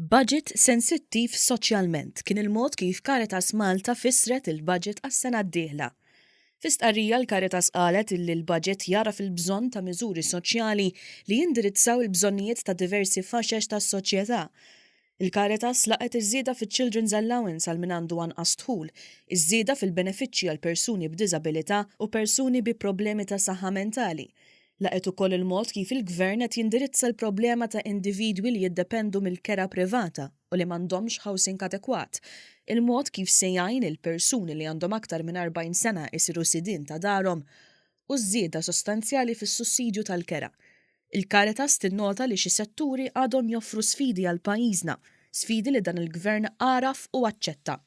Budget sensittiv soċjalment kien il-mod kif Caritas Malta fissret il-budget għas-sena d-dieħla. Fi stqarrija l-Caritas qalet illi l-budget jagħraf il-bżonn ta' miżuri soċjali li jindirizzaw il-bżonnijiet ta' diversi faxex tas-soċjetà. Il-Caritas laqgħet iż-żieda fiċ-Children's Allowance għal min għandu anqas dħul, iż-żieda fil-benefiċċji għal persuni b'diżabilità u persuni bi problemi ta' saħħa mentali. Laqgħet ukoll il-mod kif il-Gvern qed jindirizza l-problema ta' individwi li jiddependu mill-kera privata u li m'għandhomx housing adekwat, il-mod kif se jgħin il-persuni li għandhom aktar minn 40 sena jsiru sidien ta' darhom u ż-żieda sostanzjali fis-sussidju tal-kera. Il-Caritas tinnota li xi setturi għadhom joffru sfidi għal pajjiżna, sfidi li dan il-Gvern għaraf u aċċetta.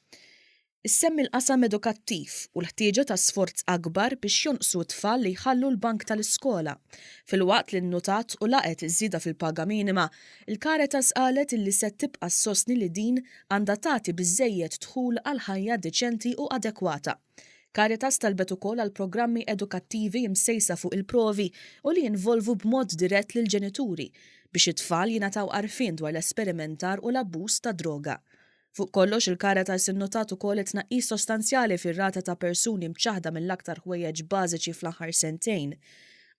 Issemmi l-qasam edukattiv u l-ħtieġa ta' sforz akbar biex jonqsu t-tfal li jħallu l-bank tal-iskola. Filwaqt li nnutat u laqgħet iż-żieda fil-paga minima, il-Caritas qalet illi se tibqa' ssostni li din għandha tagħti biżżejjed dħul għal ħajja diċenti u adekwata. Caritas talbet ukoll għal programmi edukattivi msejsa fuq il-provi u li jinvolvu b'mod dirett lill-ġenituri biex it-tfal jingħataw għarfien dwar l-esperimentar u l-abbuż tad-droga. Fuq kollox, il-Caritas innotat ukoll it-tnaqqis sostanzjali fir-rata ta' persuni mċaħħda mill-aktar ħwejjeġ bażiċi fl-aħħar sentejn.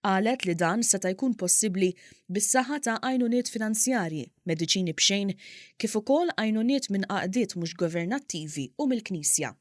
Qalet li dan seta' jkun possibbli bis-saħħa ta' għajnuniet finanzjarji, mediċini b'xejn, kif ukoll għajnuniet minn għaqdiet mhux governattivi u mill-Knisja.